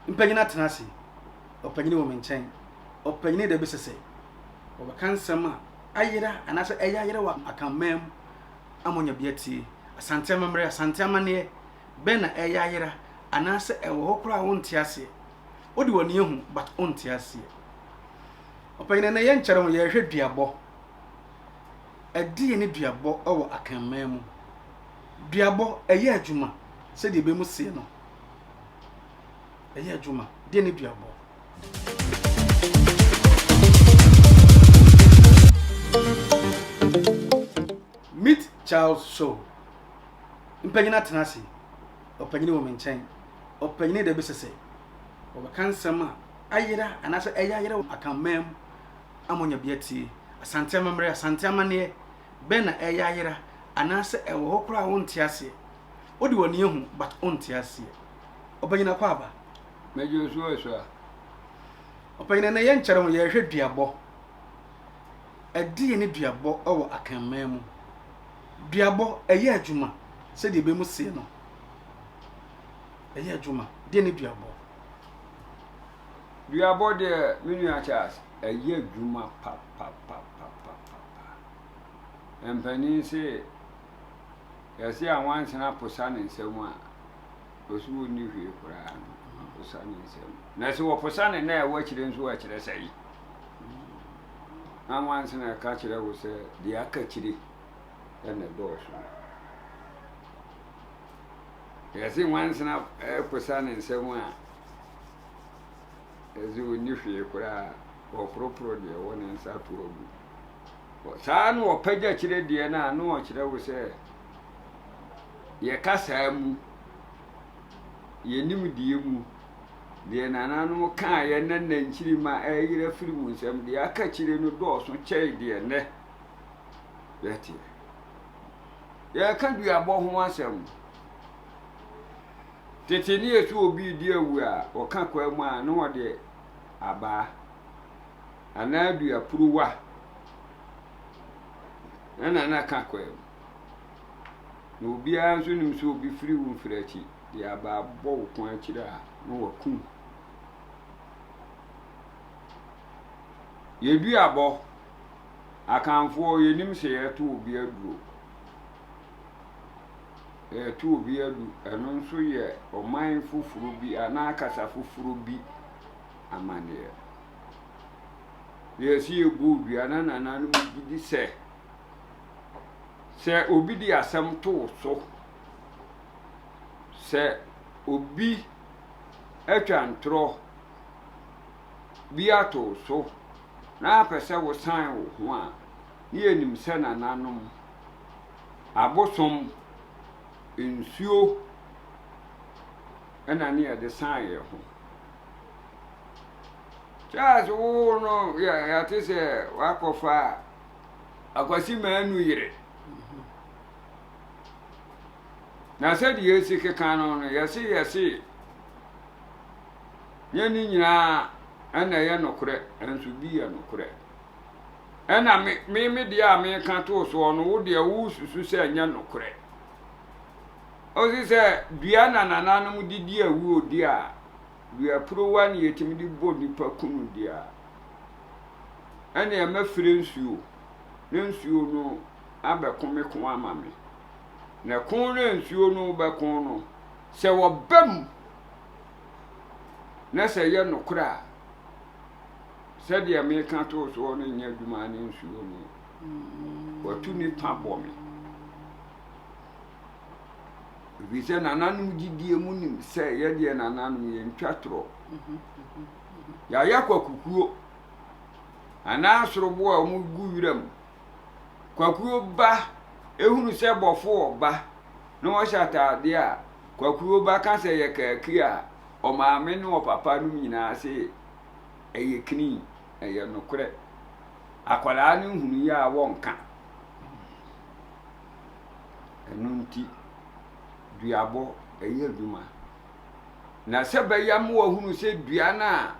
Mpanyin atena ase. Ɔpanyin wɔ me nkyɛn. Ɔpanyin da bi sɛ sɛ wɔbɛka nsɛm a ayera anaasɛ ɛyɛ ayera wɔ Akanman mu ama onya bi atie. Asante amammerɛ, Asante amanneɛ bɛn na ɛyɛ ayera anaasɛ ɛwɔ hɔ koraa a wonte aseɛ? Wode w'ani ahu but wonte aseɛ. Ɔpanyin ɛnnɛ yɛnkyɛre ho yɛrehwɛ duabɔ. Ɛdeɛn ne duabɔ wɔ Akanman mu? Duabɔ ɛyɛ adwuma sɛdeɛ ɛbɛ mu seɛ no. Ɛyɛ adwuma. Deɛn ne duabɔ? Meet Charles Show. Mpanyin atena ase. Ɔpanyin wɔ me nkyɛn. Ɔpanyin da bi sɛ sɛ wɔbɛka nsɛm a ayera anaasɛ ɛyɛ ayera wɔ Akanman mu ama onya bi atie. Asante amammerɛ, Asante amanneɛ bɛn na ɛyɛ ayera anaasɛ ɛwɔ hɔ koraa a wonte aseɛ? Wode w'ani ahu but wonte aseɛ. Ɔpanyin Akwaaba. Mɛgye wo so asua. Ɔpanyin ɛnɛ yɛnkyɛre ho yɛrehwɛ duabɔ. Ɛdeɛn ne duabɔ wɔ Akanman mu? Duabɔ ɛyɛ adwuma sɛdeɛ ɛbɛ mu seɛ no. Ɛyɛ adwuma. Deɛn ne duabɔ? Duabɔ deɛ me nua Charles ɛyɛ adwuma papapapapapa. Mpanin se yɛse anwansena posa ne nsam a ɔsi ɔnni hwee koraa no ɔposa ne nsam. Na sɛ wɔposa ne nan a ɛwɔ akyire nso a ɛkyerɛ sɛe. Anwansena ɛka kyerɛ wo sɛ deɛ aka akyire ɛna ɛdɔɔso. Yɛse nwansena ɛposa ne nsam a ɛdze ɔnni hwee koraa ɔporoporo deɛ ɛwɔ ne nsa to agu. Saa na ɔpagya kyerɛ deɛ no a na ɔkyerɛ wo sɛ yɛ kasaa mu, yɛ nimdeɛ mu, deɛ nananom kaeɛ na nankyirima ɛreyera firi mu nsam, deɛ aka akyire no dɔɔso kyɛe deɛ nnɛ yɛteɛ. Yɛreka duabɔ ho asɛm. Tete ne yɛ sɛ obi redi awu a, ɔka kwaa mu a na ɔde abaa anaa duapuruwa na na ka kwaa mu. Na obiara nso nim sɛ obi firi wo mfiri akyi de abaa bɔ wo kɔn akyiri a, na wakum wo. Yɛduabɔ, Akanfoɔ yɛnim sɛ yɛto obi aduro. Yɛto obi adu, ɛno nso yɛ ɔman foforɔ bi anaa kasa foforɔ bi amanneɛ. Yɛsi yɛbɔ dua na nananom gye di sɛ, sɛ obi de asɛm to wo so, sɛ obi atwa ntorɔ bi ato wo so na apɛ sɛ wosan wo ho a, ne yɛnim sɛ nananom, abosom, nsuo na ne yɛde san yɛn ho. Charles wo no yɛate sɛ wakɔfa Akwasi Manu yere. Na sɛdeɛ yɛsi keka no no, yɛse yɛse nyɛ ne nyinaa ɛna ɛyɛ nokorɛ, nso bi yɛ nokorɛ. Ɛna me me me deɛ a meka too soɔ no, wo deɛ wosusu sɛ ɛnyɛ nokorɛ. Ɔsi sɛ dua na nananom de di awuo di a, dua purowa ne yɛtumi de bɔ nipa kunu di a, ɛnneɛ mɛfrɛ nsuo na nsuo no abɛko me ko ama me. Na ko no a nsuo no bɛko no, sɛ wɔba mu na sɛ ɛyɛ nokorɛ a, sɛdeɛ meka too soɔ no nyɛ adwuma ne nsuo no. Watu nipa bɔ me. Ɛfiri sɛ nananom gyidie mu nim sɛ yɛdeɛ nananom yɛntwa torɔ. Yɛayɛ kwakukuo anaa sorobo a wɔgu wiram. Kwakuo ba ehunu sɛ bɔfo ɔba na ɔhyɛ ataadeɛ a, kwakuo ba ka sɛ yɛ kaaki a, ɔmaame ne ɔpapa nom nyinaa se ɛyɛ kini, ɛyɛ nokorɛ. Akwadaa no nhunu yɛ a wɔnka. Ɛno nti, duabɔ ɛyɛ adwuma. Na sɛ ɛbɛyɛ ama wɔahunu sɛ dua no a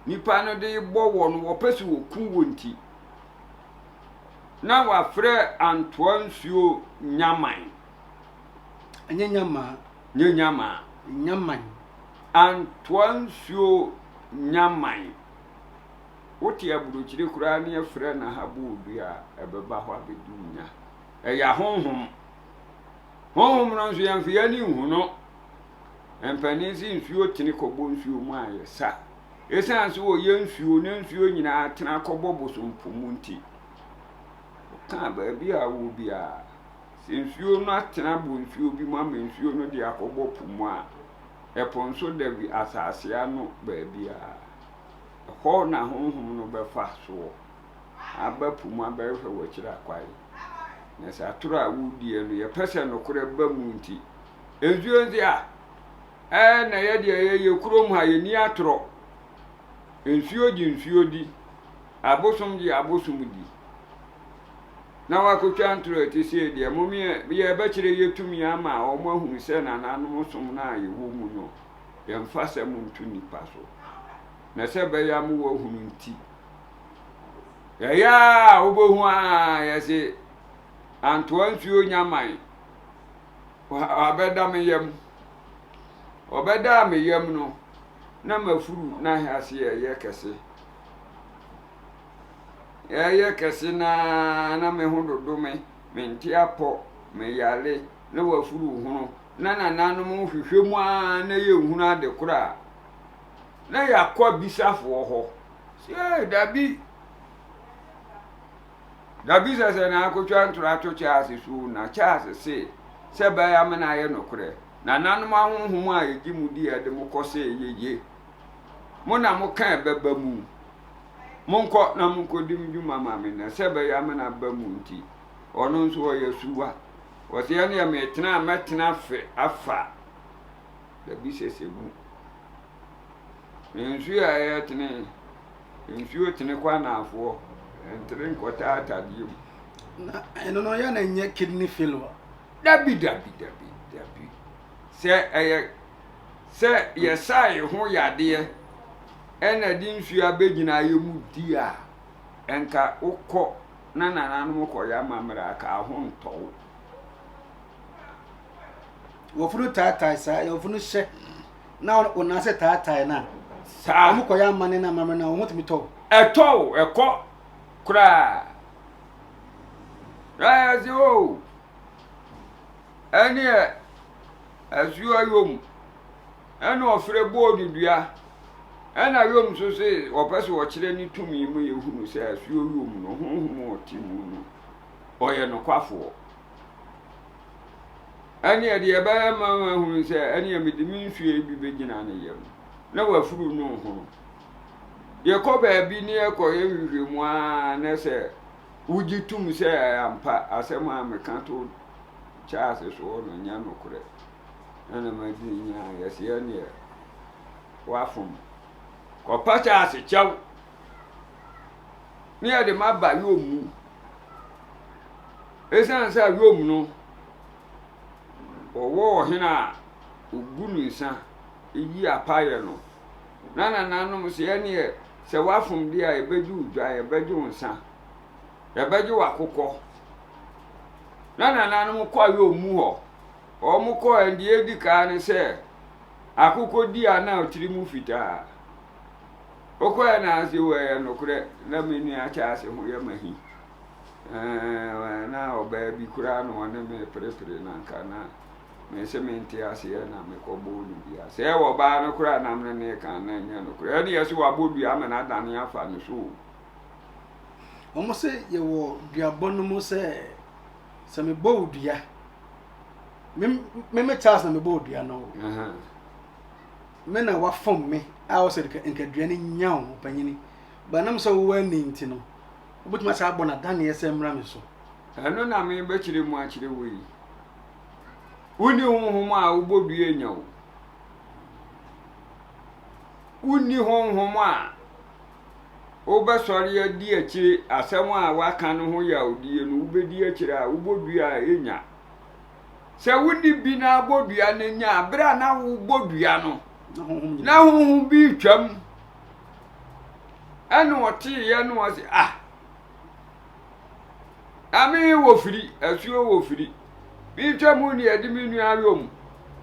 nipa no de rebɔ wɔ no wɔpɛ sɛ wɔku wɔ nti, na wɔafrɛ antoa nsuo nyaman. Ɛnyɛ nyamaa. Nyɛ nyamaa. Nyaman. Antoa nsuo nya man. Wote aburokyire koraa ne afira na ha bɔ odua a, ɛbɛba hɔ abɛdi wo nya. Ɛyɛ ahonhom. Honhom no nso yɛmfa yɛn ani nhu no. Mpanin se nsuo tene kɔbɔ nsuo mu a yɛsa. Esiane sɛ wɔyɛ nsuo na nsuo nyinaa tena kɔbɔ bosompo mu nti, wokaa baabi a wowɔ biara, sɛ nsuo no atena abɔ nsuo bi mu ama nsuo no de akɔbɔ po mu a, ɛpo nso da asase ano baabiara. Ɛhɔ na honhom no bɛfa soɔ aba po mu abɛhwehwɛ w'akyiri akwan. Na sɛ atoro a wodie no, yɛpɛ sɛ nokorɛ ba mu nti, nsuo nti a, ɛɛ na yɛ deɛ yɛyɛ kurom ha, yɛnni atorɔ. Nsuo gye nsuo di, abosom gye abosom di. Na wakɔtwa ntorɔ a ɛte sei deɛ, mom yɛ yɛbɛkyerɛ yɛ tumi ama wɔn ahunu sɛ nananom som no a yɛwɔ mu no, yɛmfa asɛm nto nnipa so. Na sɛ ɛbɛyɛ ama wɔahunu nti, yɛyɛ a wobɛhu a yɛse antoa nsuo nya man, wabɛda me yam. Ɔbɛdaa me yam no, na mafuru na ahase ɛyɛ kɛse. Ɛyɛ kɛse no ara na me ho dodo me, mente apɔ, meyare, na wafuru hono, na nananom hwehwɛ mu ara na yɛnhunu ade korɔ a, na yɛakɔ abisafoɔ hɔ. Sɛ dabi, dabi sɛ sɛ na akɔtwa ntorɔ ato Charles so na Charles se sɛ ɛbɛyɛ ama no ayɛ nokorɛ. Nananom ahonhom a yɛgye mo di a yɛde mo kɔ sɛ yɛye. Mo na moka ɛbɛba mu. Monkɔ na monkɔdi mo dwuma ma me, na sɛ ɛbɛyɛ ama no aba mu nti, ɔno nso ɔyɛ suwa. Ɔse ɛneɛ metena a mɛtena fe afa dabi sɛsɛ mu. Nsuo a ɛyɛ tene, nsuo tene kɔ anaafoɔ, ɛntere nkɔtaa atadeɛ mu. Na ɛno no yɛ na ɛnyɛ kidney failure. Dabi dabi dabi dabi. Sɛ ɛyɛ sɛ yɛsae ho yadeɛ ɛna de nsuo abɛgyina yɛ mu di a, ɛnka wokɔ na nananom kɔyɛ amammerɛ a, ka ho ntɔ wo. Wɔfunu taatae saa, wɔfunu hyɛ na wɔn nan ase taatae no a, saa wɔn kɔyɛ amanne na amammerɛ no a, wɔn ho tumi tɔ wo. Ɛtɔ wo, ɛkɔ koraa. Ɛyɛ sɛ o, ɛneɛ asuo ayom ɛna ɔfrɛ bɔɔ no dua ɛna yom nso se ɔpɛ sɛ ɔkyerɛ ne tumi mu yɛhunu sɛ asuo yom no honhom a ɔte mu no ɔyɛ nokwafoɔ ɛneɛ deɛ ɛbɛyɛ ma ahunu sɛ ɛneɛ mede me nsuo yi bi bɛgyina ne yam na wafuru no ho yɛkɔ baabi ne yɛkɔyɛ nhwehwɛmu a na sɛ wogye tom sɛ ɛyɛ ampa asɛm a meka to Charles soɔ no nyɛ nokorɛ ɛna madi nya yɛsɛ ɛneɛ wafom kɔpa Charles kyɛw ne yɛde ma ba yom mu ɛsiane sɛ yom no ɔwɔ ɔhene a ɔgu ne nsa ɛyi apayɛ no na nananom sɛ ɛneɛ sɛ wafom deɛ a yɛbɛgye wo dwan yɛbɛgye wo nsa yɛbɛgye wo akokɔ Na nananom kɔ ayɛ mu hɔ. Wɔn kɔɛ deɛ edi kan ne sɛ akokɔ di a na ɔtiri mu fitaa. Wokɔɛ na ase wɔ ɛyɛ nokorɛ na me nua Charles ho yɛ mahi. Ɛɛ na ɔbaa bi koraa na ɔne me perepere na nka na me sɛ mente aseɛ na mekɔbɔɔ no dua. Sɛ ɛwɔ ɔbaa no koraa na mene ne ka na ɛnyɛ nokorɛ. Ɛne yɛ so wabɔ dua ama no adane afa ne so o. Wɔn se yɛwɔ duabɔ no mu sɛ sɛ mebɔ wo dua me me me Charles na mebɔ wo dua no me na wafom me a ɔsɛ nka dua no nya wo panyini ba nam sɛ wowɔ ani nti no wobɛtumi asa abɔ no adaneɛ sɛ mmra me so. Ɛno na mebɛkyerɛ mu akyerɛ wo yi. Wonni honhom a wobɔ dua nya wo. Wonni honhom a wobɛsɔre adi akyire, asɛm a woaka no ho yawdie no, wobɛdi akyire a, wobɔ dua a ɛnya. Sɛ wonni bi na abɔ dua no nya a, berɛ a na wobɔ dua no, na honhom bi retwam. Ɛna ɔteeɛ no ɔse, ah, na me wɔ firi, asuo wɔ firi. Metwa mu ne ɛde me nua yom,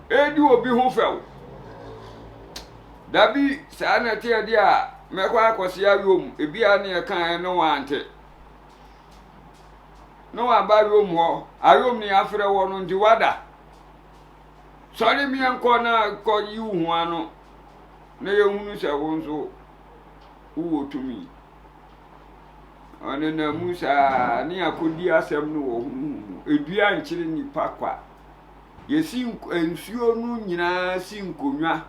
ɛdi obi ho fɛw. Dabi, saa na ɛteɛ deɛ a, mɛkɔ akɔse ayom, ebia ne ɛkaeɛ no wante. Na waba ayom hɔ, ayom ne afrɛ wɔ no nti wada. Sɔre meɛnkɔ na kɔ yi wo ho ano na yɛhunu sɛ wo nso wowɔ tumi. Ɔnenam mu saa ne akɔdi asɛm no wɔ honhom mu. Edua nkyere nnipa kwa. Yɛsi nsuo no nyinaa si nkonnwa.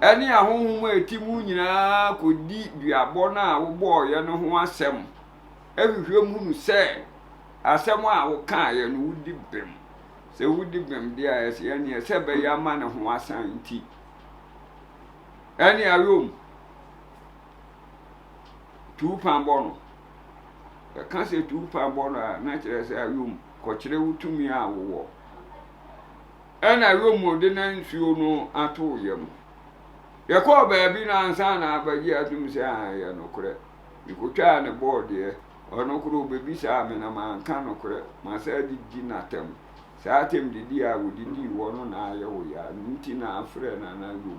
Ɛne ahonhom a ɛte mu nyinaa kɔdi duabɔ no a wobɔɔeɛ no ho asɛm. Ɛhwehwɛ mu hunu sɛ asɛm a wokaeɛ no wodi bem. Sɛ wodi bem deɛ a ɛsɛ ɛneɛ sɛ ɛbɛyɛ ama ne ho asan nti. Ɛne ayom. Tu pan bɔ no. Yɛka sɛ tu pan bɔ no a, na kyerɛ sɛ ayom kɔkyerɛ wo tumi a wowɔ. Ɛna ayom de na nsuo no ato wo yam. Yɛkɔɔ baabi no ansa na abɛgye atom sɛ ɛyɛ nokorɛ. Mekɔtwaa ne bɔɔdeɛ. Ɔno koraa ɔbɛbisaa me na manka nokorɛ. Masan adidi n'atɛm. Saa atɛmdidi a wɔdidii wɔ no na ayɛ wo ya. Ɛno nti na afrɛ Nana Ayom.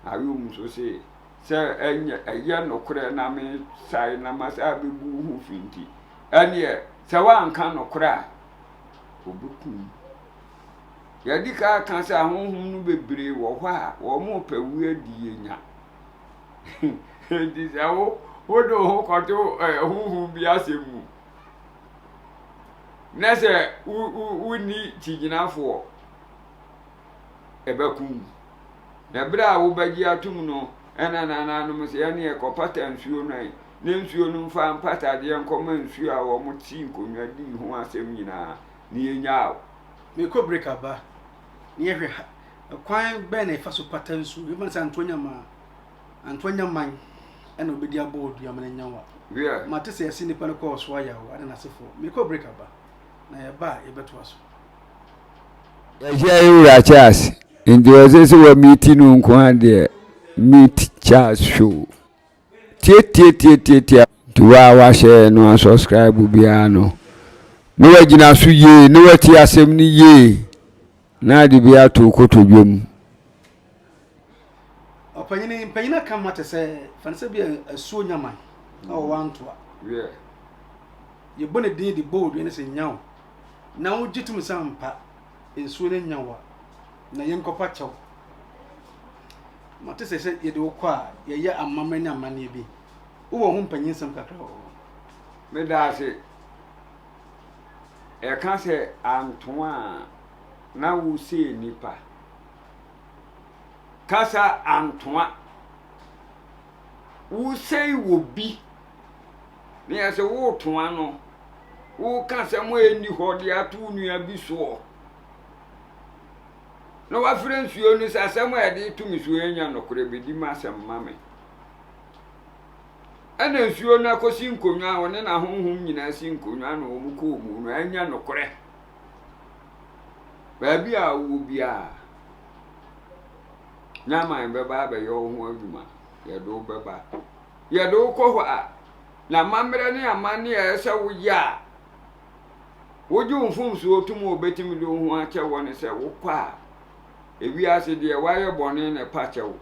Ayom nso se sɛ ɛnyɛ ɛyɛ nokorɛ na mesae na masan abɛgu wo ho fi nti, ɛnneɛ sɛ woanka nokorɛ a, ɔbɛku wo. Yɛadi ka aka sɛ ahonhom no bebree wɔ hɔ a wɔrepɛ wo adi yɛ nya. Enti sɛ wo wode wo ho kɔto eh, honhom bi asɛm mu na sɛ wonni kyigyinafoɔ ɛbɛko mu. Na berɛ a wobɛgye atom no, ɛna nananom sɛ ɛneɛ kɔpata nsuo no ɛ, na nsuo no mfa mpatadeɛ nkɔma nsuo a wɔn tee nkonnwa dii ho asɛm nyinaa, na yɛnyaa wo. Mekɔ break aba na yɛhwɛ ha kwan bɛn na yɛfa so pata nsuo yɛmfa no sɛ antoa nyamaa antoa nyaman ɛna obɛdi abɔ odua ma no anya wa Yeah. mate sɛ yɛse nnipa no kɔɔ so ayaw ane n'asefoɔ mekɔ break aba na yɛba a yɛbɛtoa so. Yɛhyia yɛ wura Charles nti ɔsɛ sɛ wa meet no nko ara deɛ meet Charles show tietietietietie nti wo a wahyɛ no asubscribe biara no na wagyina so yie na wati asɛm no yie na ade bi ato kotodwe mu. Ɔpanyin mpanyin aka ma te sɛ fane sɛ bi asuo nyaman na ɔwɔ antoa. Yeah. Yɛbɔ ne din de bɔ odua no sɛ nyaw na wogye tom sɛ ampa nsuo no nya wo a, na yɛnkɔpa kyɛw. Mate sɛ sɛ yɛde wo kɔ a, yɛyɛ amammerɛ ne amanneɛ bi. Wowɔ ho mpanyinsɛm kakra wɔ hɔ? Meda ase. Ɛka sɛ antoa a, na wosee nnipa. Kasa antoa. Wosɛe wɔ bi. Na yɛ sɛ wotoa no. Woreka asɛm a ɛnni hɔ de ato wo nua bi soɔ, na wafrɛ nsuo no sɛ asɛm a ɛde to me soɔ ɛnyɛ nokorɛ, bɛdi m'asɛm ma me. Ɛna nsuo no akɔsi nkonnwa a ɔne n'ahonhom nyinaa si nkonnwa na wɔn kɔɔ mu no ɛnyɛ nokorɛ. Baabi a wowɔ biara, Nyaman bɛba abɛyɛ wo ho adwuma, yɛde wo bɛba. Yɛde wo kɔ hɔ a, Na amammerɛ ne amanneɛ a ɛsɛ sɛ woyɛ a wogye wo mfomsoɔ tom a wɔbɛtumi de wo ho akyɛ wɔ ne sɛ wokɔ a ewiase deɛ woayɛ bɔne na ɛpa kyɛ wo.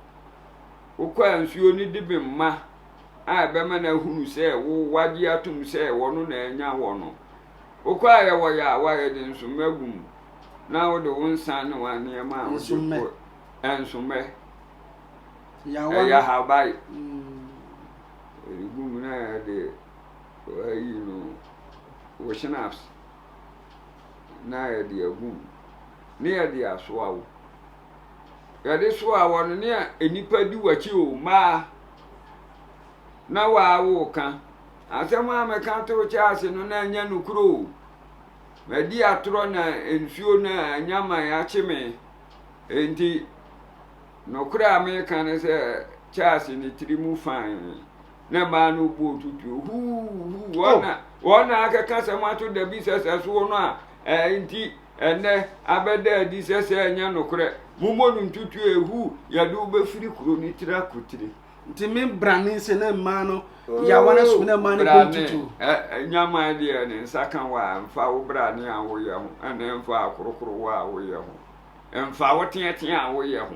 Wokɔ a nsuo no di bem ma a ɛbɛma no ahunu sɛ wo wagye atom sɛ wɔno na anya wɔ no. Wokɔ a yɛwɔ yɛ a woayɛ de nsomma gu mu na wode wo nsa ne wo nneɛma a wode kɔ nsomɛ ɛyɛ ahaban. Yɛde gu mu na yɛde ayi no wo schnapps na yɛde agu mu ne yɛde asoa wo. Yɛde soa wɔ no ne nnipa di w'akyi o mmaa na waa woka asɛm a mɛka to kyɛ ase no na ɛnyɛ nokorɛ o. Madi atorɔ na nsuo no a anyaman akye me enti Nokorɛ a meka ne sɛ Charles ne tiri mu fann na mmaa no bɔɔ tutuo huu huu wɔn na wɔn na akɛka sɛm ato dabi sɛ sɛ soɔ no a ɛɛ nti ɛnɛ abɛda adi sɛ sɛ ɛnyɛ nokorɛ mommɔ no ntutuo ehu yɛde wo bɛfiri kuro no tiri akotiri. Nti me brane sɛ na mmaa no yawa no so na mmaa no bɔ ntutuo. Brane nyaman deɛ ne nsa ka wo a mfa wo brane a woyɛ ho ɛna mfa akorokoro wo a woyɛ ho. Mfa wo teatea a woyɛ ho.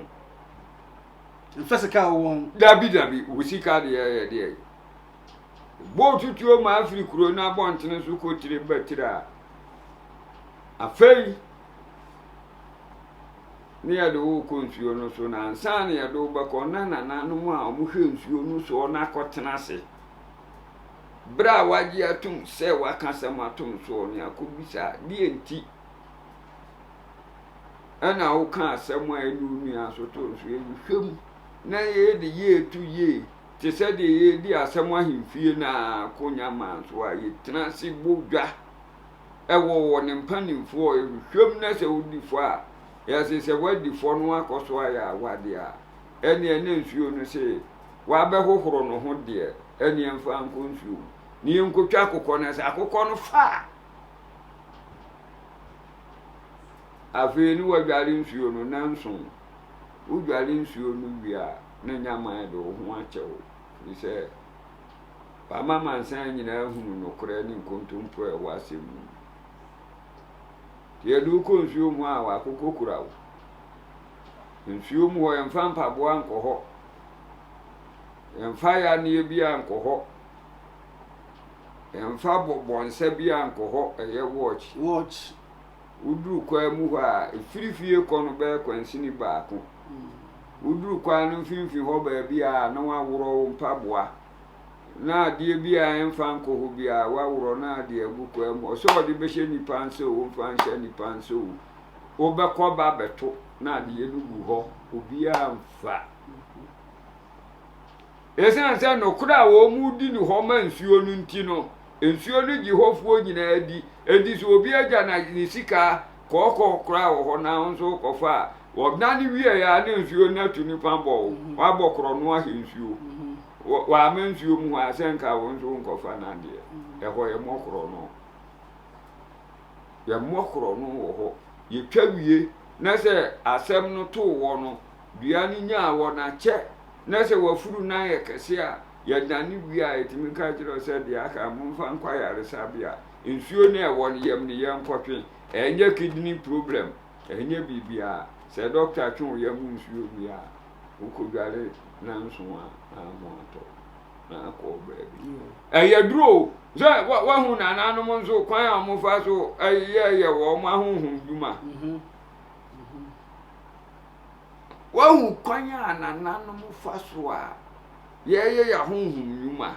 Mfa sika a wowɔ ho. Dabi dabi, wo sika deɛ yɛ deɛ. Bɔɔ tutuo ma afiri kuro no abɔntene so kɔ tire ba tire a, afei ne yɛde wo kɔ nsuo no so na ansa na yɛde wo bɛkɔ na nananom a wɔhwɛ nsuo no soɔ no akɔtena ase. Berɛ a wagye atom sɛ waka asɛm atom soɔ no akɔbisa deɛ nti ɛna woka asɛm a ɛne wo nua so to nso yɛhwehwɛ mu na yɛde yie to yie te sɛ deɛ yɛredi asɛm ahemfie no ara kɔ man so a yɛtena ase bɔ dwa ɛwɔ wɔ ne mpanimfoɔ yɛhwehwɛ mu na sɛ wodi fɔ a yɛse sɛ woadi fɔ no akɔ so ayɛ awadeɛ a ɛneɛ ne nsuo no se wabɛhohoro no ho deɛ ɛneɛ mfa nkɔ nsuo mu ne yɛnkɔtwa akokɔ no sɛ akokɔ no fa a afei ne wadware nsuo no nanso wodware nsuo no wie a na nyaman de wo ho akyɛ wo firi sɛ wama amansan nyinaa hunu nokorɛ ne nkontompo a ɛwɔ asɛm no mu. Nti yɛde wo kɔ nsuo mu a wakokɔ kura wo. Nsuo mu hɔ yɛmfa mpaboa nkɔ hɔ. Yɛmfa yaneɛ biara nkɔ hɔ. Yɛmfa bɔnsa biara nkɔ hɔ ɛyɛ watch. Watch. Woduru kwan mu hɔ a, ɛfiri fie kɔ no bɛyɛ kwansini baako. Woduru kwan no mfimfini hɔ baabi a na waworɔ wo mpaboa na adeɛ bi a ɛmfa nkɔ hɔ biara waworɔ na adeɛ agu kwan mu hɔ. Sɛ ɔde bɛhyɛ nipa nsa o, ɔmfa nhyɛ nipa nsa o, wobɛkɔ ba bɛto na adeɛ no gu hɔ, obiara mfa. Esiane sɛ nokorɛ a wɔredi no hɔ ma nsuo no nti no, nsuo no gye hɔfoɔ nyinaa di. Enti sɛ obi agya na ne sika kɔɔkɔɔ koraa wɔ hɔ na wo nso wokɔfa a, wɔdane wieɛ a na nsuo no atu nipa bɔ wo. Woabɔ korɔno ahɛ nsuo. Wɔama nsuo mu hɔ a sɛ nka wo nso wonkɔfa no adeɛ. Ɛhɔ yɛmmɔ korɔno. Yɛmmɔ korɔno wɔ hɔ. Yɛtwa wie na sɛ asɛm no too wɔ no, dua no nyaa wɔ no akyɛ na sɛ wafuru no ayɛ kɛse a, yɛdane wie a, yɛtumi ka kyerɛ wo sɛ deɛ aka momfa nkɔ ayaresabea. Nsuo no a ɛwɔ no yam no yɛnkɔtwe. Ɛnyɛ kidney problem, ɛnyɛ biribiara. Sɛ dɔkta twe wo yam nsuo wie a, wokɔdware nanson a na ho atɔ na akɔ baabi. Ɛyɛ duro o. Sɛ wahu nananom nso kwan a wɔfa so yɛyɛ wɔn ahonhom dwuma. Woahu kwan a nananom fa so a yɛyɛ yɛn ahonhom nnwuma?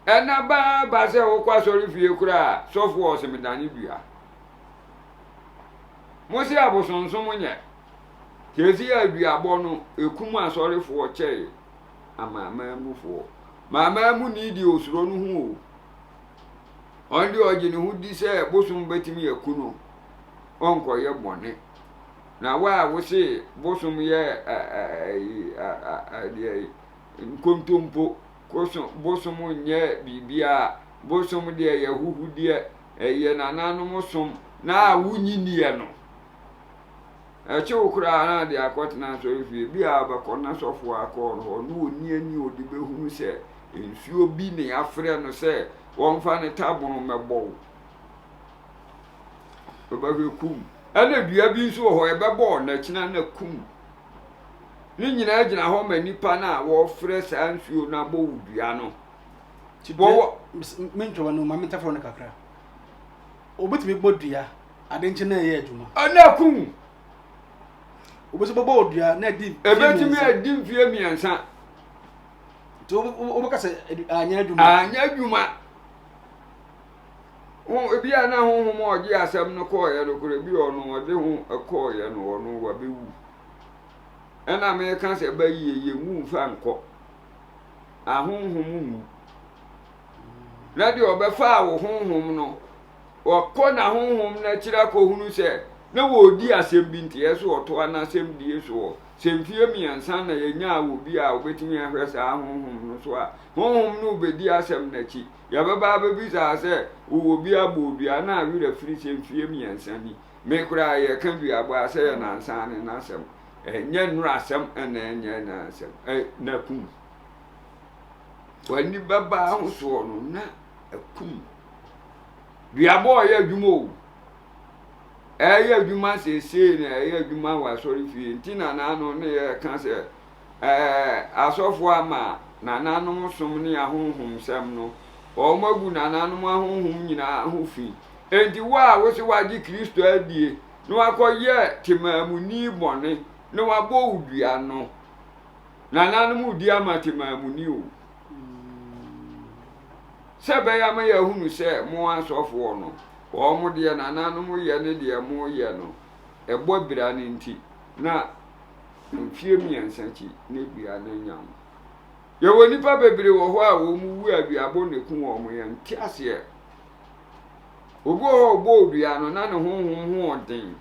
Ɛna baa ba sɛ wokɔ asɔre fie koraa a, sɔfo a ɔse medane dua. Mo se abosonsom nyɛ. Seesei a duabɔ no, ekum asɔrefoɔ kyɛe amanaman mufoɔ. Amanaman muni deɛ osuro no ho o. Ɔno deɛ ɔgye ne ho di sɛ bosom bɛtumi aku no, ɔnkɔyɛ bɔne. Na wo a wose bosom yɛ deɛ nkontompo, bosom nyɛ biribiara, bosom deɛ yɛ ahuhudeɛ, ɛyɛ nananom som, na a wonyi nniɛ no, ɛkye wo koraa na de akɔtena asɔrefie, bi a wobɛkɔ na sɔfoɔ akɔɔ no hɔ na ɔnni ani a ɔde bɛhunu sɛ nsuo bi ne afrɛ no sɛ wɔmfa ne tabono mmɛbɔ wo. Wobɛhwɛ kum. Ɛna dua bi nso wɔ hɔ, ɛbɛbɔ na akyina na kum. Ne nyinaa gyina hɔ ma nipa no a wɔfrɛ saa nsuo no abɔ wo dua no. Wɔwɔ. Mentwa w'ano ma mentaforo no kakra. Obetumi bɔ dua, ade nkye na ɛyɛ adwuma. Ɛna kum. Obi nso bɛbɔ wo dua na adi mfie mmiɛnsa. Ebetumi adi mfie mmiɛnsa. Nti wobɛka sɛ anyɛ adwuma. Anyɛ adwuma. Ho, ebi a na honhom a ɔgye asɛm no kɔɔeɛ no koraa, ebi ɔno ɔde ho kɔɔeɛ no, ɔno wabɛwu. Ɛna meka sɛ bayie yɛnwu mfa nkɔ. Ahonhom nwu. Na deɛ ɔbɛfaa wo honhom no, ɔkɔ n'ahonhom no akyiri akɔhunu sɛ na wɔredi asɛm bi nti ɛsɛ ɔtoa n'asɛm die soɔ. Sɛ mfeɛ mmiɛnsa na yɛnyaa obi a ɔbɛtumi ahwɛ saa honhom no so a, honhom no rebɛdi asɛm no akyi. Yɛbɛba abɛbisaa sɛ, Wowɔ bi abɔ dua na werɛ firi sɛ mfeɛ mmiɛnsa ni? Me koraa yɛka duabɔ a sɛ yɛ nansa ne n'asɛm. Ɛnyɛ nnora asɛm ɛna ɛnyɛ n'asɛm. Ɛ na kum. W'ani bɛba ho soɔ no na akum. Duabɔ ɔyɛ adwuma o. Ɛyɛ adwuma seesei na ɛyɛ adwuma wɔ asɔrefie nti na n'ano ne yɛka sɛ ɛɛ asɔfoɔ ama nananom som ne ahonhomsɛm no, wɔn agu nananom ahonhom nyinaa ho fi. Enti wo a wose woagye Kristo adie na wakɔyɛ temaamuni bɔne na wabɔ wo dua no, nananom redi ama temaamuni o. Sɛ ɛbɛyɛ ama yɛahunu sɛ mo asɔfoɔ no, wɔn deɛ nananom yɛ ne deɛ moyɛ no, ɛbɔ abira no nti, na mfeɛ mmiɛnsa akyi na dua no anya mo. Yɛwɔ nnipa bebree wɔ hɔ a wɔn wu a duabɔ na ɛku wɔn, yɛnte aseɛ. Obi wɔ hɔ a ɔbɔɔ dua no na ne honhom ho ɔden.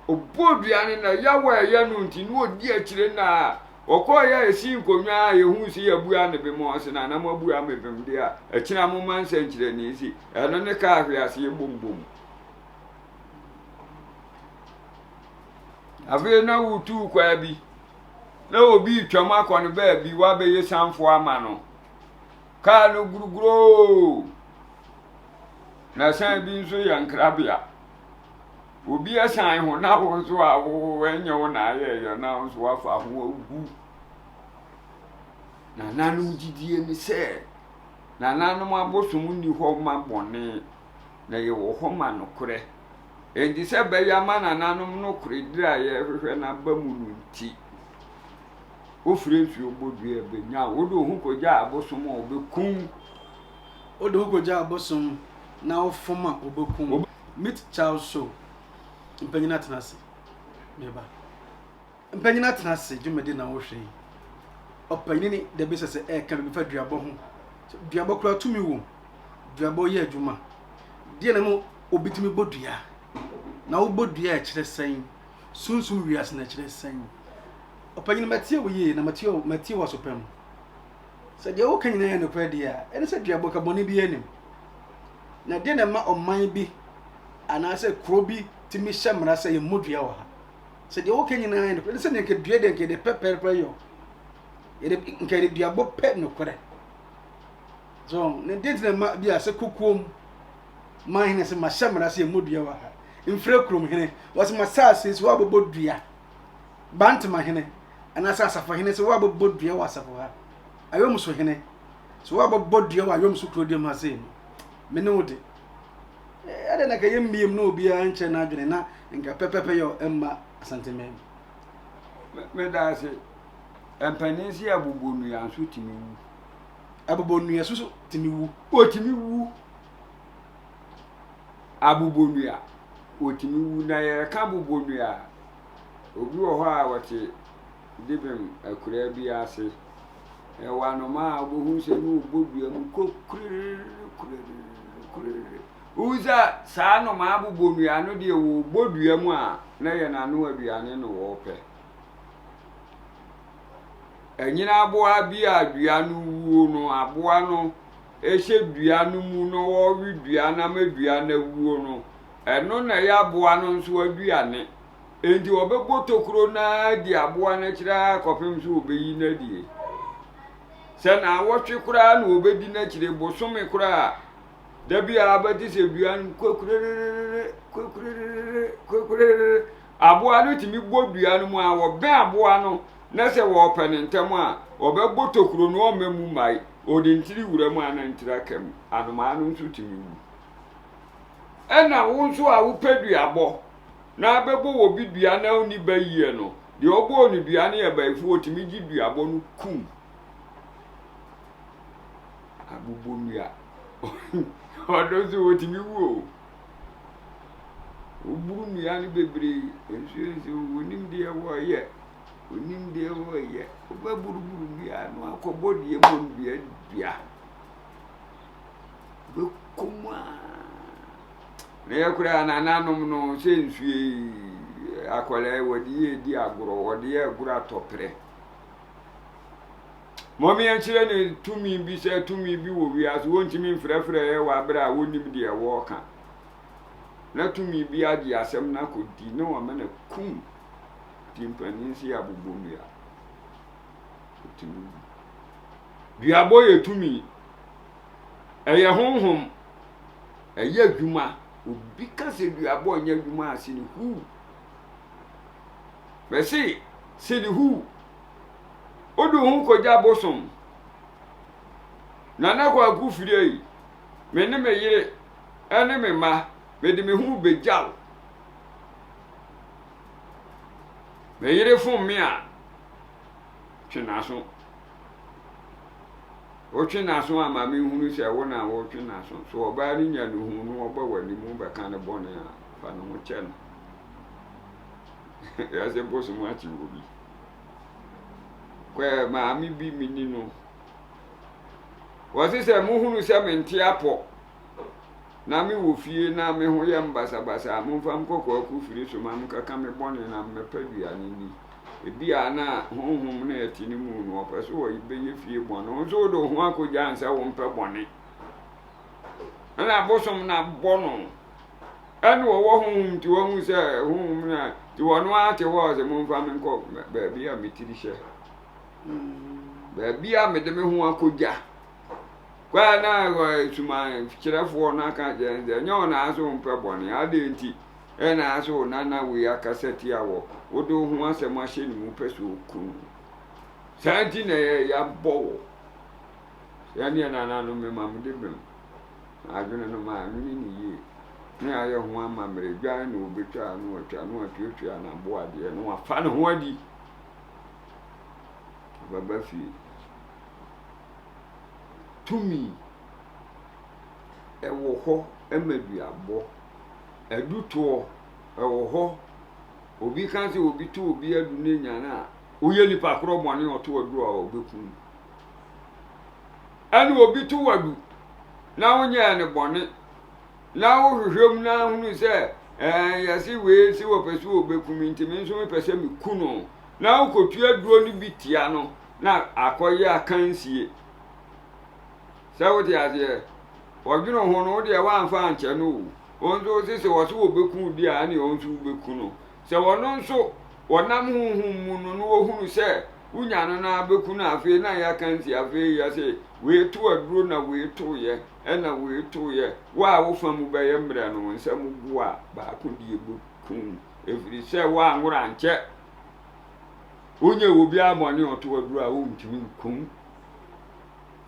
Ɔbɔɔ dua no na yaw a ɛyɛ no nti na ɔdi akyire na ɔkɔeɛ a ɛsii nkonnwa a yɛhuu sɛ yɛabua ne bem ɔse na na moabua me bem deɛ a akyina momma nsɛnkyerɛnne si ɛno ne kaa hweaseɛ bombom. Afei na wotuu kwaa bi na obi retwam akɔ no baabi woabɛyɛ sanfoɔ ama no. Kaa no guruguroo na san bi nso yɛ nkrabea. Obi asan ho na wo nso a wo ɛnyɛ wo na ayɛyɛ na wo nso wafa ho awu. Nananom gyidie ne sɛ nananom abosom nni hɔ ma bɔne na yɛwɔ hɔ ma nokorɛ. Enti sɛ ɛbɛyɛ ama nananom nokorɛdie a yɛrehwehwɛ no aba mu no nti, wofiri nsuo bɔ dua bɛnya wo. Wode wo ho kɔgya abosom a wɔbɛku wo. Wode wo ho kɔgya abosom na wofom a wɔbɛku wo. Meet Charles Show, Mpanyin Atena Ase, Me ba. Mpanyin Atena Ase dwumadi na wohwɛ yi. Ɔpanyin ne dabi sɛ sɛ ɛreka biribi fa duabɔ ho. Duabɔ koraa tumi wom. Duabɔ yɛ adwuma. Deɛ na mu obi tumi bɔ dua. Na wobɔ dua a ɛkyerɛ sɛn? Sunsum wiase na ɛkyerɛ sɛn? Ɔpanyin matie wo yie na matie wo matie wo aso pa mu. Sɛ deɛ woka nyinaa yɛ nokorɛ deɛ a, ɛne sɛ duabɔ ka bɔne biara nnim. Na deɛ na ɛma ɔman bi anaasɛ kuro bi tumi hyɛ mmara sɛ yɛmmɔ dua wɔ ha. Sɛ deɛ woka nyinaa yɛ nokorɛ, ɛne sɛ deɛ nka dua deɛ nka yɛde pɛ pɛrɛpɛrɛ yɔ. Yɛde nka yɛde duabɔ pɛ nokorɛ. So ne deɛ nti na ɛma bi a sɛ kokoam man hene sɛ mahyɛ mmara sɛ yɛmmɔ dua wɔ ha. Mfrɛ kurom hene, wɔsɛ masaase so wɔabobɔ dua. Bantama hene anaasɛ asafo hene sɛ woabɛbɔ dua wɔ asafo ha, Ayɔmso hene sɛ woabɛbɔ dua wɔ Ayɔmso kurodua mu ha sei no, me ne wo de. Ɛdɛ na nka yɛmmiem na obiara nkyerɛ n'adwene na nka pɛpɛpɛ yɛ mma Asanteman mu. Meda ase. Mpanin se abobɔ nnua nso tumi wu. Abobɔ nnua nso tumi wu. Otumi wu. Abobɔ nnua, otumi wu. Na yɛreka abobɔ nnua a, Obi wɔ hɔ a ɔte Dibem akuraa bi ase. Ɛwɔ anomaa a wobɛhu sɛ ne ɔbɔ dua mu kɔ kurere kurere kurere. Wohu sɛ saa anomaa bobɔ nnua no deɛ wɔbɔ dua mu a na yɛ n'ano aduane na wɔpɛ. Ɛnyina aboa bi a dua no wuo no, aboa no hyɛ dua no mu na wɔwe dua no ama dua no awuo no, Ɛno na ɛyɛ aboa no nso aduane. Enti wɔbɛbɔ tokuro no ara adi aboa no akyiri ara kɔpem sɛ wɔbɛyi no adie. Sɛ naawɔtwe koraa na wɔbɛdi no akyire, bosome koraa a, da bi a bɛte sɛ dua no kwakurerere, kwakurerere, kwakurerere. Aboa no tumi bɔ dua no mu a, wɔbɛn aboa no na sɛ wɔrepɛ no ntɛm a, wɔbɛbɔ tokuro no ɔmma mu mmae. Ɔde ntiri wura mu a na ntiri aka mu. Anomaa no nso tumi wu. Ɛna wo nso a wopɛ duabɔ na abɛbɔ wɔ bi dua na wonni ba yie no, deɛ ɔbɔɔ no dua no yɛ bayifoɔ, ɔtumi gye duabɔ no kum. Abobɔ nnua. Ɔno nso ɔtumi wu o. Woburu nnua no bebree, nsuo nso wɔnim deɛ wɔyɛ, wɔnim deɛ wɔyɛ. Wobɛburuburu nnua no akɔbɔ deɛ mmɔ nnua dua. Bɛkɔ mu ara. Na yɛ koraa nananom no sɛ nsuo yi akwadaa yi wɔde yɛ di agorɔ wɔde yɛ agorɔ atɔprɛ. Mɔmi yɛnkyerɛ ne tumi bi sɛ tumi bi wɔ wiase wɔntumi mfrɛfrɛ yɛ wɔ abere a wɔnim deɛ wɔreka. Na tumi bi agye asɛm no akɔdi na wɔama no kum nti mpanin si abobɔ nnua. Ɔtumi wu. Duabɔ yɛ tumi. Ɛyɛ honhom. Ɛyɛ adwuma. Obi ka sɛ duabɔ nyɛ adwuma a, sene huu. Mɛse sene huu. Wode wo ho kɔgya bosom. Nana Kwaku Firie yi, me ne me yere ne me mma, mede me ho bɛgya wo. Me yere fom me a, twe n'aso. Wotwe n'aso a ma menhunu sɛ wo na wotwe n'aso. So ɔbaa no nya ne hu no ɔba w'anim bɛka ne bɔne a, fa ne ho kyɛ no. Yɛsɛ bosom akye wɔ bi. Kɔɛ maame bi meni no. Wɔse sɛ mohunu sɛ mente apɔ na mewɔ fie na me ho yɛ mbasabasa a, momfa me kɔ Kwaku firi so ma menkɔka me bɔne na memmɛpɛ aduane nni. Ebia na honhom no a ɛte ne mu no, ɔpɛ sɛ ɔbɛyɛ fie bɔne. Wo nso wode wo ho akɔgya no sɛ wompɛ bɔne. Ɛna bosom no abɔ no. Ɛna ɔwɔ honhom nti wahu sɛ honhom no a, nti ɔno ara te hɔ a ɔsɛ momfa me nkɔ baabi a me tiri hyɛ. Baabi a mede me ho akɔgya. Kɔ a na sumankyerɛfoɔ no aka kyerɛ no sɛ ɛnyɛ ɔna ara sɛ wompɛ bɔne, adɛn nti ɛna ara sɛ wo nana wei akasa tia wɔ, wode wo ho asɛm ahyɛ ne mu pɛ sɛ ɔku no. Saa nti na yɛabɔ wo. Sɛdeɛ nananom mema mode bem. Adwene no mannwene no yie. Ne ayɛ ho amammerɛ, dwan na ɔbɛtwa na watwa na watuatua n'aboadeɛ na wafa ne ho adi. Ɔbɛba fie. Tumi ɛwɔ hɔ ma duabɔ. Adutoɔ ɛwɔ hɔ. Obi ka sɛ obi to obi adu ne nya no a, woyɛ nipa korɔ bɔne ɔto aduro a ɔbɛku no. Ɛne obi to wadu na wonyɛɛ no bɔne na wohwehwɛ mu na hunu sɛ ɛɛ yɛse wei se wɔpɛ sɛ wɔbɛku me nti me nso mepɛ sɛ meku no na wokɔtua aduro no bi tia no na akɔyɛ akansie. Sɛ wote aseɛ, wɔdwene ho no, wo deɛ woamfa ankyɛ no o. Wo nso wo se sɛ wɔse wɔbɛku wo di a, ɛne wo nso wobɛku no. Sɛ wɔno nso wɔnam honhom mu no na wɔhunu sɛ wonya no na abɛku no afei na yɛ akansie afei yɛse wei to aduro na wei toeɛ ɛna wei toeɛ wo a wo fa mu bɛyɛ mmerɛ no wo nsa mu go a baako deɛ bɛku wo ɛfiri sɛ woanworo ankyɛ. Wonyɛ obiara bɔne a ɔto aduro a wontumi nkum.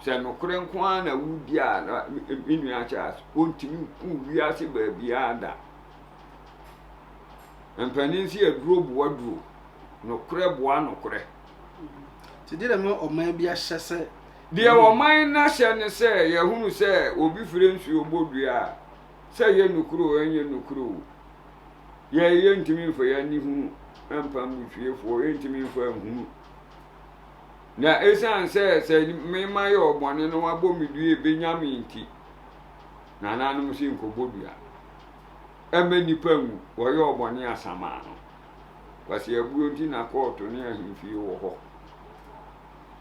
Sɛ nokorɛ nko ara na wodi a na me nua Charles, wontumi nku wiase baabiara da. Mpanin si aduro boa duro, nokorɛ boa nokorɛ. Nti deɛ na ɛma ɔman bi ahyɛ sɛ. Deɛ ɔman no ahyɛ ne sɛ yɛhunu sɛ obi frɛ nsuo bɔ dua a, sɛ ɛyɛ nokorɛ o ɛnyɛ nokorɛ o, Yɛ yɛntumi mfa yɛn ani hunu mpa mmusuafoɔ, yɛntumi mfa nhunu. Na ɛsiane sɛ sɛ me mayɛ ɔbɔne na wabɔ me dua ɛbɛnya me nti, nananom se nkɔbɔ dua. Ɛmma nnipa nwu, wɔyɛ ɔbɔne asamaa no. Kwaseabuo nti na kɔɔto ne ahemfie wɔ hɔ.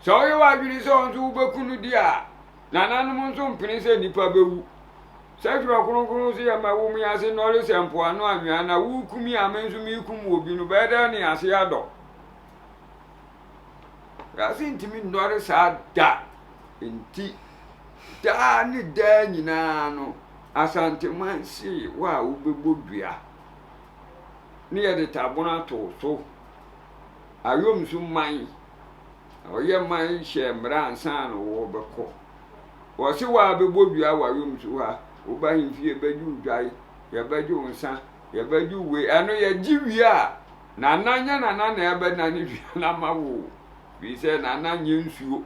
Sɛ woyɛ w'adwene sɛ ɔnso wobɛku no di a, nananom nso mpene sɛ nnipa bɛwu. Sɛ Twerɛ Kronkron se yɛma wom yi ase nnɔre sɛ mpoano anwea, na woreku me a me nso merekum obi no, bɛyɛ dɛn ne ase adɔ? Wiase ntumi nnɔre saa da. Nti, daa ne daa nyinaa no, Asanteman se wo a wobɛbɔ dua ne yɛde tabono ato wo so. Ayom so man, ɔyɛ man hyɛ mmara ansa na wɔbɛkɔ. Wɔse wo a bɛbɔ dua wɔ ayomsu ha, wo ba ahemfie yɛbɛgye wo dwae, yɛbɛgye wo nsa, yɛbɛgye wo wei, ɛno yɛgye wie a, nana nyɛ nana na ɛbɛnane dua no ama wo o, firi sɛ nana nyɛ nsuo.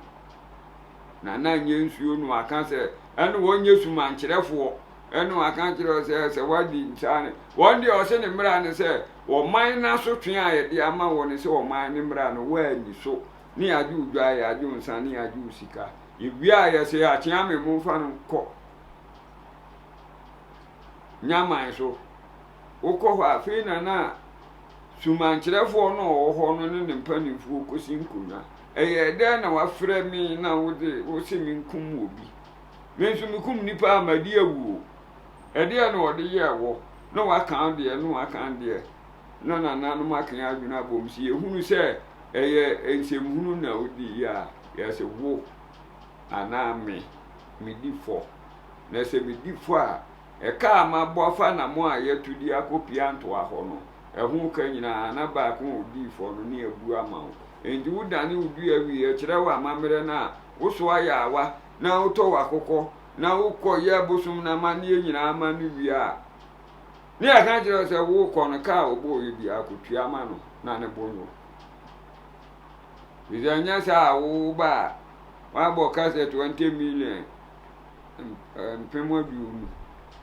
Nana nyɛ nsuo na waka sɛ, ɛne wɔnyɛ sumankyerɛfoɔ, ɛne waka kyerɛ sɛ sɛ wadi nsa ne, wɔn deɛ ɔse ne mmara ne sɛ, ɔman no asotwe a yɛde ama wɔ ne sɛ ɔman no mmara no woanni so, ne yɛagye wo dwae, yɛagye wo nsa, ne yɛagye wo sika. Yɛwie a yɛse Akyeame momfa no nkɔ Nyaman so. Wokɔ hɔ a afei na na sumankyerɛfoɔ no a ɔwɔ hɔ no ne ne mpanimfoɔ kɔsi nkonnwa. Ɛyɛɛ dɛn na wafrɛ me na wode wose menkum obi? Me nso mekum nnipa a madi awu o. Ɛdeɛ na ɔde yɛɛ wɔ na waka deɛ na waka deɛ na nananom aka adwene abom sɛ yɛhunu sɛ ɛyɛ nsɛmhunu na wodi yi a, yɛse wo anaa me, medi fɔ. Na sɛ medi fɔ a, Ɛka a mabɔ afa anamɔn a yɛatu de akɔ Piantoa hɔ no, ɛho ka nyinaa, na baako a odii fɔ no ne abu ama wo. Enti wodane wo dua wie, kyerɛ wo amammerɛ no a, wosoa yaawa, na wotɔ w'akokɔ, na wokɔyɛ bosom no amanneɛ nyinaa ma no wie a, ne yɛka kyerɛ wo sɛ wokɔ no, ka a ɔbɔeɛ biara kɔtua ma no na ne bo nnwo. Ɛfiri sɛ ɛnyɛ saa a woba a, woabɔ ka sɛ 20 million 20,000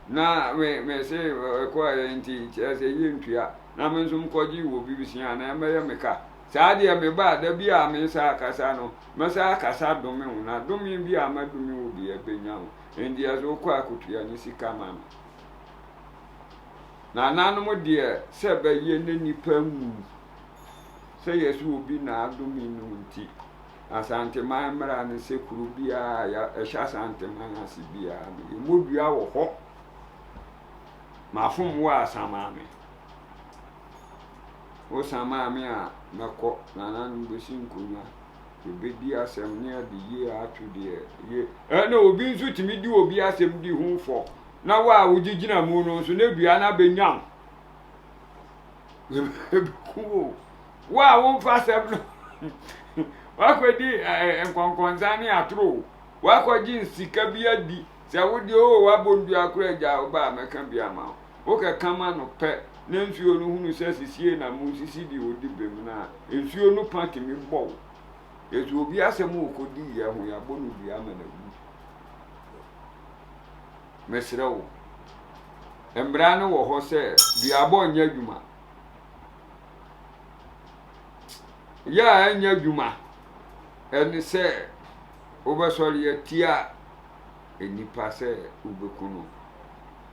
na me me se ɛkɔɛ nti kyerɛ sɛ yɛntua na me nso mekɔgye wɔ bi bisia na ɛmɛyɛ me ka. Saa deɛ meba a da bi a mesa akasa no mɛsa akasa dome wo na dome bi a mɛdome wo bi ɛbɛnya wo. Enti ɛsɛ wokɔ akotua ne sika ma me. Nananom deɛ sɛ bɛyɛ ne nipa nwu sɛ yɛsɛ obi na adome no nti Asanteman mmara ne sɛ kuro biara a ɛhyɛ Asanteman ase biara no, yɛmmɔ dua wɔ hɔ. Mafom wo a san maa me. Wosan maa me a mɛkɔ, nananom bɛsi nkonnwa, yɛbɛdi asɛm ne ade yie ato deɛ ye. Ɛna obi nso tumi di obi asɛm di ho fɔ, na wo a wogyegyina mu no nso na dua no abɛnya wo. Ɛbɛku wo. Wo a womfa asɛm no woakɔdi nkɔnkɔnsa ne atoro o, woakɔgye sika bi adi sɛ wo deɛ o woabɔ ndua koraa agya wo ba a mɛka bi ama wo. Wokɛka ma no pɛ na nsuo no hunu sɛ sisie na mosisi deɛ ɔdi bem no a, nsuo no pa tumi bɔ wo. Yɛsɛ obi asɛm a ɔkɔdiiɛ ho yɛabɔ no dua ama no awu. Mesrɛ wo, mmara no wɔ hɔ sɛ duabɔ nyɛ adwuma. Yɛ a ɛnyɛ adwuma ne sɛ wobɛsɔre atia nnipa sɛ wobɛku no.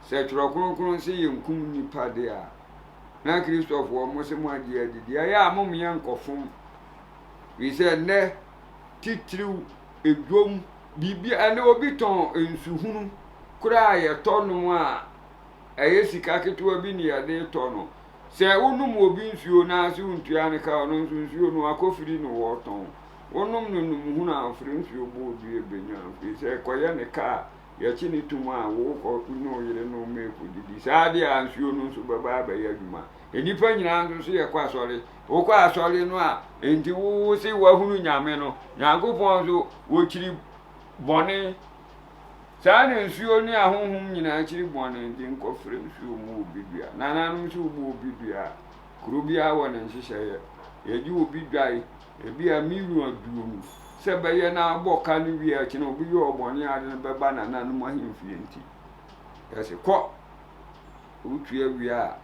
Sɛ Twerɛ Kronkron se yɛnkum nnipa de a, na Kristofoɔ mo se moagye adi deɛ, ɛyɛ a momeɛ nkɔfom. Firi sɛ nnɛ titiriw edwom biribi ɛne obi tɔn nsuhunu koraa a yɛtɔ nom a ɛyɛ sika ketewa bi ne yɛde retɔ no. Sɛ wonom obi nsuo na se wontua no ka a, ɔno nso nsuo no wakɔfiri no wɔretɔn. Wonom no nom hunu a ɔfiri nsuo bɔɔ due bɛnya firi sɛ ɛkɔyɛ ne ka a yɛkye ne tom a wokɔ ne wo yere nom rekɔdidi. Saa adeɛ a nsuo no nso bɛba abɛyɛ adwuma. Nnipa nyinaa nso so yɛkɔ asɔre. Wokɔ asɔre no a, enti wo se woahunu Nyame no. Nyankopɔn nso wɔkyiri bɔne. Saa na nsuo ne ahonhom nyinaa kyiri bɔne, nti nkɔfrɛ nsuo mmu obi dua. Nananom nso wobu obi dua a, kuro biara wɔ ne nhyehyɛeɛ. Yɛgye obi dwae, ebi a milion aduonu, sɛ ɛbɛyɛ na abɔ ka no wie a, kyena obi yɛ ɔbɔne a ade no bɛba nananom ahemfie nti. Yɛse kɔ, wotua wie a,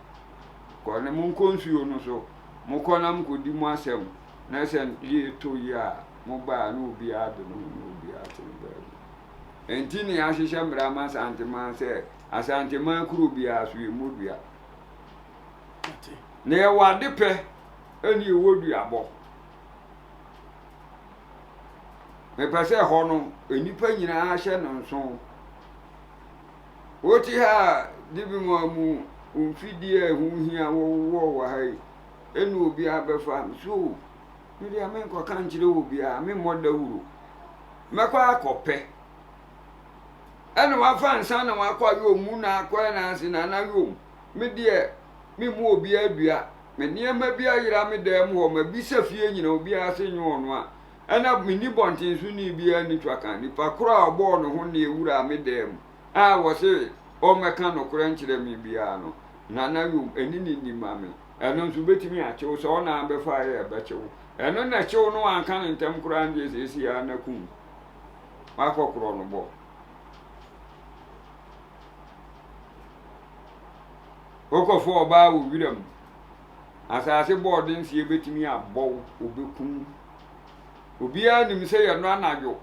kɔ ne monkɔ nsuo no so, mokɔ na mokɔdi mo asɛm, na sɛ yie tɔ yie a, moba a na obiara de ne ho na obiara te ne baabi. Enti na yɛahyehyɛ mmara ama Asanteman sɛ Asanteman kuro biara so yɛmmɔ dua. Na yɛwɔ ade pɛ ɛne yɛwɔ duabɔ. Mepɛ sɛ ɛhɔ no nnipa nyinaa hyɛ no nso. Wote ha a de bi mu a mu mfidie a ɛho hia wɔwowɔ wɔ ha yi ɛne obiara bɛfa so me deɛ menkɔka nkyerɛ obiara memmɔ dawuro. Mɛkɔ akɔpɛ. Ɛna wafa nsa na wakɔ ayom mu na akɔ ɛna ase na na yom. Me deɛ me mu obiara dua. Me nneɛma bi ayera me dan mu hɔ mabisa fie nyina obiara se nyɛ ɔno a. Ɛna menni bɔnten so ni biara nni twaka. Nipa koro a ɔbɔɔ ne ho nneɛ wuraa me dan mu a wɔse ɔmmɛka nokorɛ nkyerɛ me biara no Nana yom ɛne ne nni ma me. Ɛno nso bɛtumi akye wo sɛ ɔna abɛfa yɛ ɛbɛkye wo. Ɛno na kyew no wanka no ntɛm koraa no deɛ seesei ara na kum wakɔ korɔ no bɔ. Wokɔfo ɔbaa wɔ wiram asase bɔɔden sie bɛtumi abɔ wo obɛkum. Obiara nim sɛ yɛno anadwo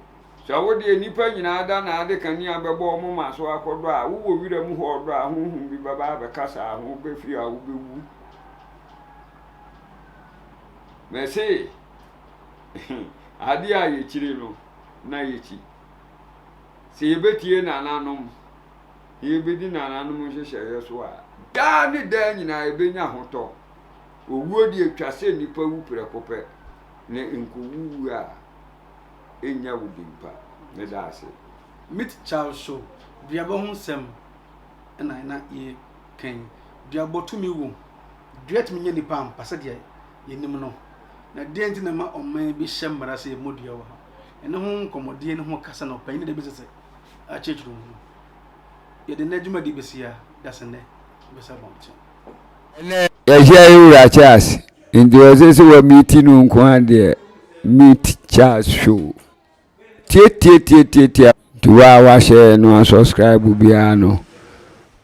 sɛ wo deɛ nnipa nyinaa da na ade kanea bɛbɔ wɔn ma so akɔdɔ a wowɔ wiram hɔ ɔdɔ a honhom bi bɛba abɛkasa ho bɛfiri a wobɛwu. Mese, adeɛ a yɛkyiri no, na yɛkyi. Sɛ yɛbɛtie nananom, na yɛbɛdi nananom nhyehyɛeɛ so a, daa ne daa nyinaa yɛbɛnya ahotɔ. Owuo deɛ ɛtwa sɛ nnipa wu prɛko pɛ, na nkɔwu wu a, ɛnnya wo din pa. Meda ase. Meet Charles Show, Duabɔ ho nsɛm. na na yɛreka yi. Duabɔ tumi wom. Dua tumi nyɛ nipa ampa sɛdeɛ yɛnim no. Na deɛn nti na ɛma ɔman bi hyɛ mmara sɛ yɛmmɔ dua wɔ ha? Ɛno ho nkɔmmɔdie ne ho kasa na ɔpanyin de bɛsɛ sɛ akyerɛkyerɛ mu no. Yɛde nnɛ dwumadi bɛsi ha, dasɛ nnɛ bɛsɛ abɔnten. Ɛnɛ yɛhyia yɛ wura Charles nti ɔsɛ sɛ wa meet no nko ara deɛ meet Charles show tietietietietie nti wo a wahyɛ no asubscribe biara no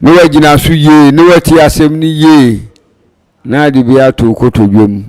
ne wagyina so yie ne wati asɛm no yie na ade bi ato kotodwe mu.